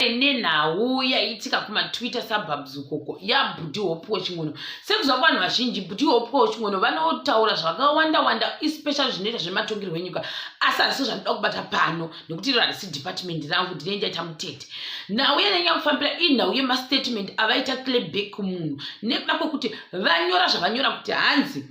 Nenhau yaitika kumaTwitter suburbs ukoko yaBhudhi Hopewell Chin'ono. Sekuziva kuvanhu vazhinji, Bhudhi Hopewell Chin'ono vanotaura zvakawanda wanda, especially zvinoita zvematongerwo enyika, asi hazisi zvandinoda kubata pano nekuti iro harisi department rangu, ndinenge ndaita mutete. Nhau yandanyanya kufambira inhau yemastatement avaita clapback kumunhu nekuda kwekuti vanyora zvavanyora kuti hanzi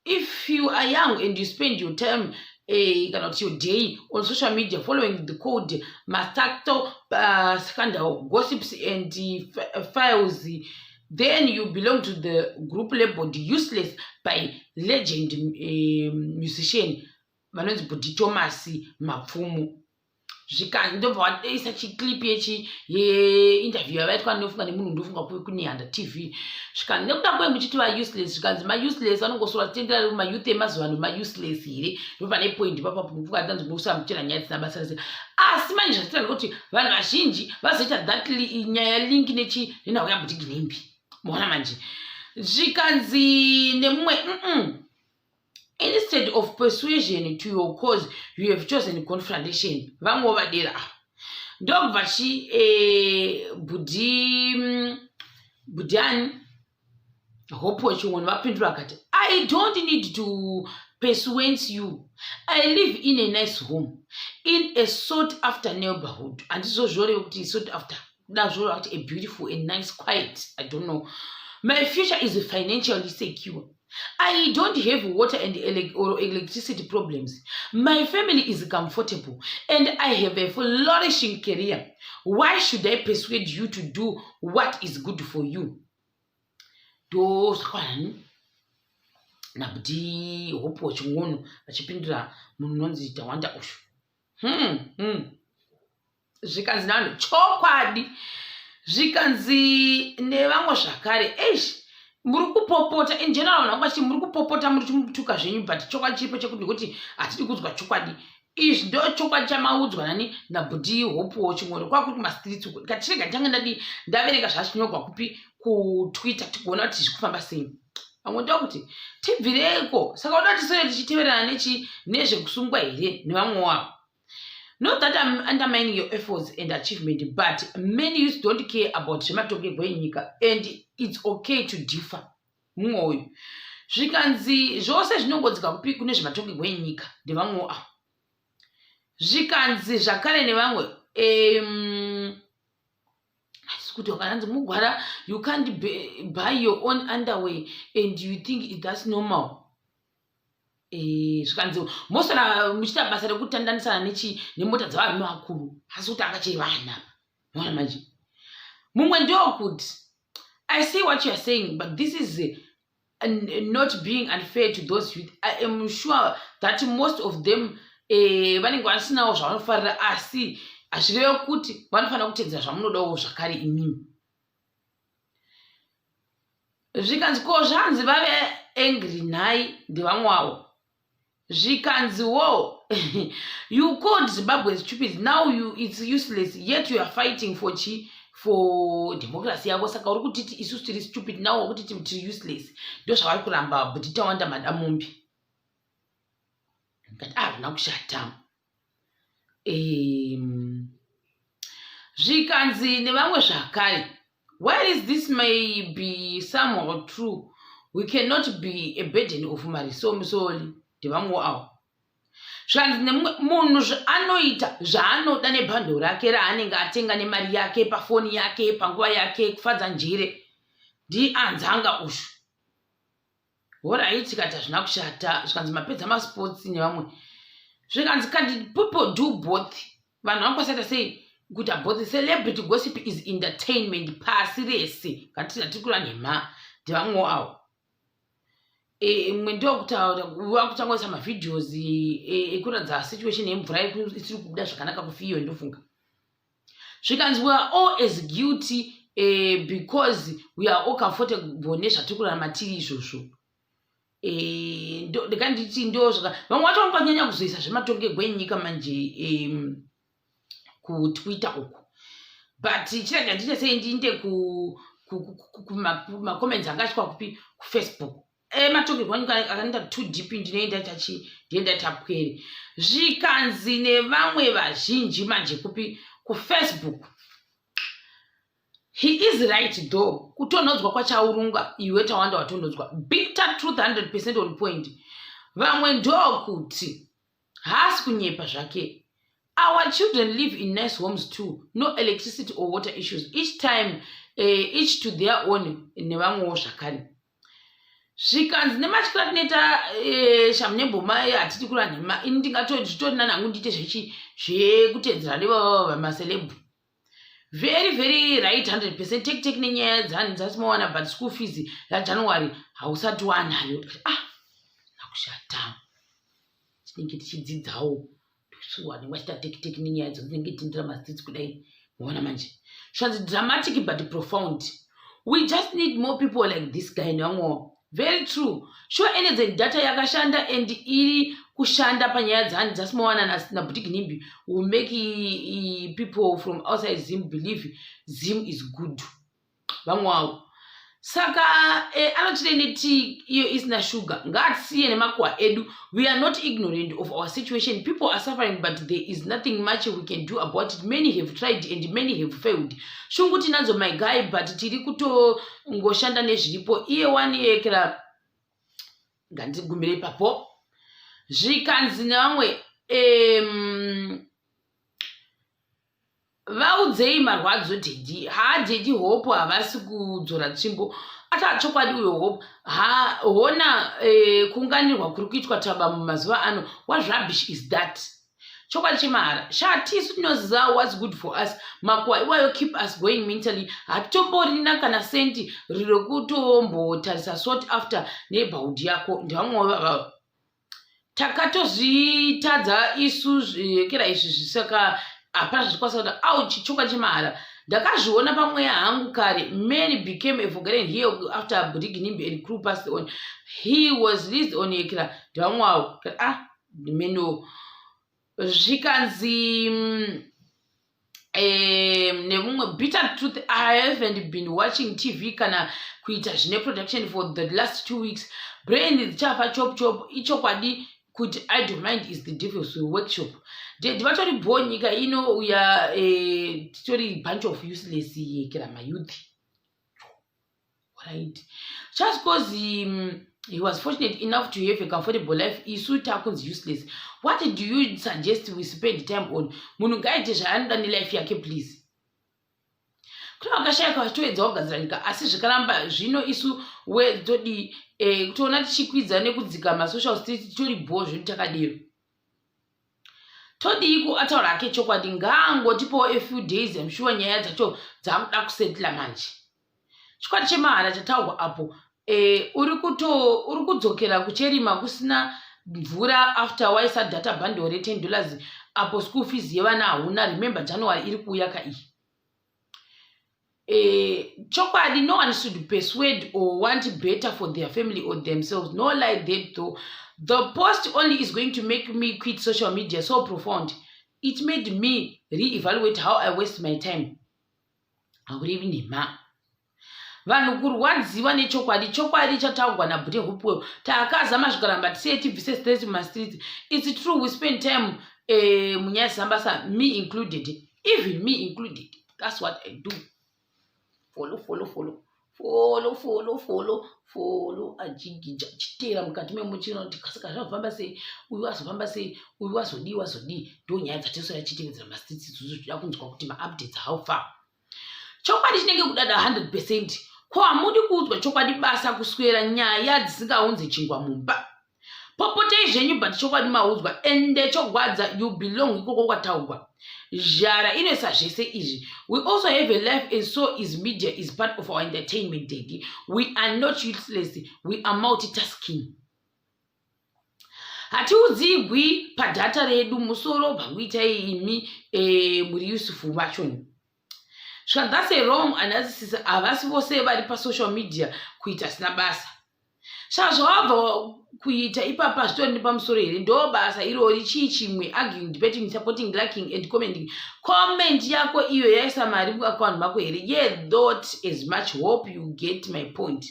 if you are young and you spend your time kana kuti your day on social media following the code mastato scandal gossips and files, then you belong to the group labeled useless by legend musician vanonzi Bhudhi Thomas Mapfumo. Ndobva vaisa chiclip yechi yeinterview yavaitwa, ndinofunga nemunhu, ndofunga kuNehanda TV. Zvikanzi nekuda kwe muchiti vauseless, zvikanzi mauseless vanongosora tendera mayouth emazuva ano mauseless here? Ndo pane point ipapapo, mufunga tanzi musamuchera nyaya dzisina basa rese. Asi manje zvatira ndekuti vanhu vazhinji vazoita that nyaya link nechi nenhau yaBhudhi Ginimbi. Maona manje, zvikanzi nemumwe, Instead of persuasion to your cause, you have chosen confrontation." Vamwewo vadera ava ndokubva chi Bhudhi ani, Hope Chin'ono, vapindura akati, "I don't need to persuade you. I live in a nice home in a sought after neighborhood." Handizvo zvoreva kuti sought after, da zvoreva kuti a beautiful and nice quiet, I don't know. "My future is financially secure. I don't have water and or electricity problems. My family is comfortable and I have a flourishing career. Why should I persuade you to do what is good for you?" Ndo zvakwanani naBhudhi Hope Chin'ono vachipindura munhu unonzi Tawanda uyu. Zvikanzi navanhu chokwadi. Zvikanzi nevamwe zvakare, eish, muri kupopota. In general vanhu vanga vachiti muri kupopota, muri chimutuka zvenyu, but chokwadi chiripo chekuti ndekuti hatidi kunzwa chokwadi. Izvi ndo chokwadi chamaudzwa nani, naBhudhi Hopewo Chin'ono, kwakuri kumastreets uko. Ndikati tange ndadi ndaverenga zvachinyorwa kupi, kuTwitter, tikuona kuti zviri kufamba sei. Vamwe ndokuti tibvireko, saka uda kuti tisore tichiteverana nechi nezvekusungwa here nevamwe wavo? "Not that I'm undermining your efforts and achievement, but many youths don't care about zvematongerwo enyika and it's okay to differ." Mumwe uyu. Zvikanzi zvose zvinongodzika kupi, kune zvematongerwo enyika, ndevamwewo avo. Zvikanzi zvakare nevamwe, kuti wakananzi mugwara, you can't buy your own underwear and you think that's normal. Zvikanzi mosara muchiita basa rekutandanisana nechi nemota dzavarume vakuru, asi kuti angachiri vana. Maona manje, mumwe ndokuti, "I see what you are saying, but this is not being unfair to those youth. I am sure that most of them vanenge vasinawo zvavanofarira, asi hazvireve kuti vanofanira kutedzera zvamunodawo zvakare imimi." Zvikanzi ko zvanzi vave angry nhai, ndevamwe wavo. Zvikanziwo, "You called Zimbabwe stupid, now it's useless, yet you are fighting for chi for democracy yavo. Saka uri kutiti isusu tiri stupid, now wakutiti tiri useless?" Ndo zvavari kuramba Bhudhi Tawanda Madamumbi. Ngati hazvina kushata. Zvikanzi nevamwe zvakare, "While is this may be somehow true, we cannot be a burden of marisomusoli." Ndevamwewo avo. Zvikanzi nemumwe munhu anoita zvaanoda nebhando rake raanenge atenga nemari yake, pafoni yake, panguva yake, kufadza njere. Ndianzanga ushu. Alright, tikati hazvina kushata. Zvikanzi mapedza masports nevamwe. Zvikanzi can people do both? Vanhu vanokwanisa ita sei kuita both? Celebrity gossip is entertainment pasi rese, katiti hatiri kureva nhema. Ndevamwewo avo. Mumwe ndokutaura vakutangoisa mavideos ekuratidza situation yemvura isiri kubuda zvakanaka kufiyo, ndofunga. Zvikanzi we are all as guilty because we are all comfortable nezvatiri kurarama tiri izvozvo. Ndikanditi ndo zvaka vamwe vacho vanganyanya kuzoisa zvematongerwo enyika manje kuTwitter uku. But chirega ndiite sei, ndiinde kumacomments anga aitwa kupi, kuFacebook, ematongerwo enyika akanoita too deep. Ndinoenda tachi, ndinoenda tapwere. Zvikanzi nevamwe vazhinji manje kupi, kuFacebook. He is right though, kutonhodzwa kwachaurunga iwe Tawanda watonhodzwa. Bitter truth, 100% on point. Vamwe ndokuti haasi kunyepa zvake. Our children live in nice homes too, no electricity or water issues. Each time, each to their own. Nevamwewo zvakare zvikanzi nematyira tinoita shamunemboma, hatidi kura nhema. Ini ndingatozvitori nani hangu ndiite zvechi zvekutedzera nevavava vamaceleb. Very very right, 100%. Take take nenyaya dzasimowana, but school fees yaJanuary hausati wanayo. Ah, nakushata tinenge tichidzidzawo vanenge vachita take take nenyaya dzo dzinenge tindira mastreets kudai. Maona manje, zvanzi dramatic but profound. We just need more people like this guy. Nevamwewo, very true. Sure, energy data yakashanda and iri kushanda panyaya dzani dzasimowana naBhuti Ginimbi will make people from outside Zim believe Zim is good. Vamwe wavo saka anotire netii iyo isina shuga. Ngatisiye nemakuhwa edu. We are not ignorant of our situation. People are suffering, but there is nothing much we can do about it. Many have tried and many have failed. Shungu tinadzo, my guy, but tiri kutongoshanda nezviripo. Iye waniekera ngandigumire ipapo. Zvikanzi nevamwe, vaudzei marwadzo daddy. Haa, daddy Hope havasi kudzora tsvimbo. Ata chokwadi uyo Hope hona kuunganirwa kuri kuitwa taba mumazuva ano. What rubbish is that? Chokwadi chemahara shatisu tinoziva what's good for us. Makuhwa iwayo keep us going mentally. Hatitomborina kana senti rekutombotarisa. Sort after neighborhood yako. Ndevamwewo vavavo takatozvitadza isu zvekera izvi zvisaka hapana zvazvikwanisa kuti auchi. Chokwadi chemahara, ndakazviona pamweya hangu kare. Many became a forgotten here after Bhuti Ginimbi and crew passed on. He was released on yekera. Ndevamwe avo, ah, meno zvikanzi nemumwe, bitter truth, I haven't been watching TV kana kuita zvine production for the last 2 weeks. Brain dzichafa chop chop. Ichokwadi kuti idle mind is the devil's workshop. Daddy vatori bho. Nyika ino uya titori bunch of useless yekera mayouth, right? Just because he was fortunate enough to have a comfortable life, isu takunzi useless. What do you suggest we spend time on? Munhu ngaaite zvaanoda nelife yake, please. Kune vakashayika vachitoedza kugadzira nyika asi zvikaramba. Zvino isu wetodii? Kutoona tichikwidza nekudzika masocial street, titori bho zvedu takadero. Todiiko? Ataura hake chokwadi. Ngaangotipawo a few days. I'm sure nyaya dzacho dzakuda kusetla manje. Chokwadi chemahara chataurwa apo. Uri kudzokera kucherima kusina mvura after waisa data bundle re$10. Apo school fees yevana hauna. Remember, January iri kuuya kaiyi. Chokwadi, no one should persuade or want better for their family or themselves. No like that though. The post only is going to make me quit social media. So profound. It made me re-evaluate how I waste my time. Haurevi nhema. Vanhu kurwadziwa nechokwadi. Chokwadi chataurwa naBhute Hopewell. Takazama zvikaramba. Tisiye tibvise stress mumastreets. It's true, we spend time munyaya dzisambasa, me included, even me included. That's what I do. Follow, follow, follow, follow, follow, follow, follow. Ajigija chiteera mukati memuchino kuti kasika zvazofamba sei, uyu wazofamba sei, uyu wazodii, wazodii. Ndo nyaya dzatisora chitevedzera mastreets idzodzo. Toda kunzwa kuti maupdates how far. Chokwadi chinenge kudada 100%. Ko hamudi kuudzwa chokwadi? Basa kuswera nyaya dzisingaunze chingwa mumba. Popotei zvenyu, but chokwadi maudzwa ende chogwadza. You belong ikoko kwataugwa. Zhara inoisa zvese izvi. We also have a life and so is media is part of our entertainment. Daddy, we are not useless, we are multitasking. Hatiudzigwi padhata redu musoro bvanguitai imi muri useful vachoni. Svika that's a wrong analysis. Havasi vose vari pasocial media kuita sina basa. Saka zvawabva kuita ipapa zvitori nepamusoro here? Ndo basa irori? Chii chimwe? Arguing, debating, supporting, liking and commenting. Comment yako iyo yaisa mari muaccount mako here? Ye thought as much. Hope you get my point.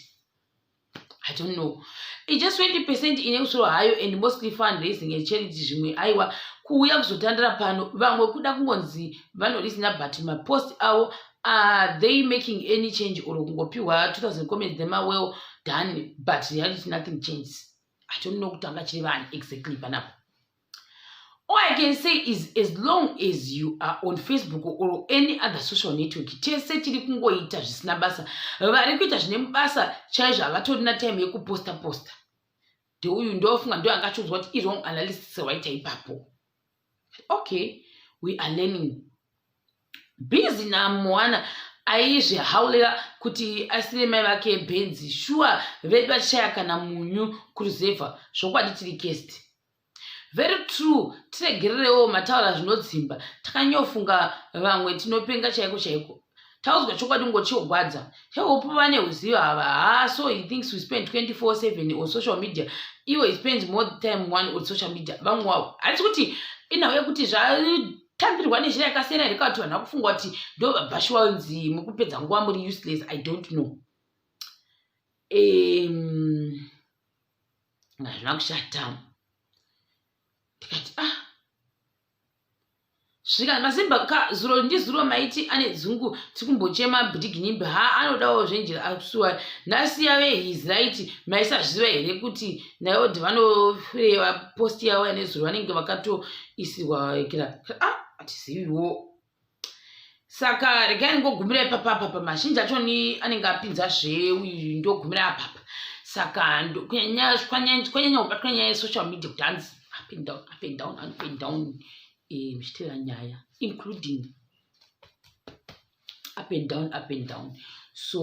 I don't know. It's just 20% ine usoro hayo and mostly fundraising and charity. Zvimwe aiwa. Kuuya kuzotandara pano, vamwe kuda kungonzi vanorisina, but mapost avo, are they making any change or kungopiwa 2000 comments them are well done, but reality, nothing changes. I don't know kuti angachiri vani exactly panapa. All I can say is, as long as you are on Facebook or any other social network, tese tiri kungoita zvisina basa. Vari kuita zvine basa chaizvo havatorina time yekuposta posta. Ndeuyu ndofunga ndo angachiudzwa kuti iwrong analysis waita ipapo. Okay, we are learning. Busy naMoana aizvihaulira kuti asire mai vake bhenzi. Shuwa vedu vachishaya kana munyu kuruzevha. Zvokwadi tiri kesti. Very true. Tiregererewo mataura zvinodzimba. Takanyofunga vamwe tinopenga chaiko chaiko. Taudzwa chokwadi ngochogwadza. Hope vane uzivo hava. Ha, so he thinks we spend 24/7 on social media. Iwe, he spends more time one on social media. Vamwe wavo hatisi kuti inhau yekuti zvatambirwa nezhira yakasiyana here, kana kuti vanhu vakufunga kuti ndo vabhashiwa nzi mukupedza nguva muri useless. I don't know. Hazvina kushata. Ndikati, ah, svika masimba ka zuro ndizuro maiti ane dzungu. Tiri kumbochema bhudiginimbi. Ha, anodawo zvenjira asuwa nhasi yave. His right. Maisazviziva here kuti naiodhi vanoreva post yavo yanezuro vanenge vakatoisirwa kira? Ah, hatiziviwo. Saka regai ndingogumira ipapapa. Pamazhinji achoni anenge apinza zveuyu, ndogumira apapa. Saka kwanyanya kubatwa nyaya yesocial media kuti hanzi up and down, up and down, up and down, muchiteera nyaya including up and down, up and down. So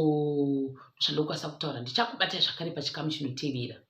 zvandokwanisa kutaura, ndichakubatai zvakare pachikamu chinotevera.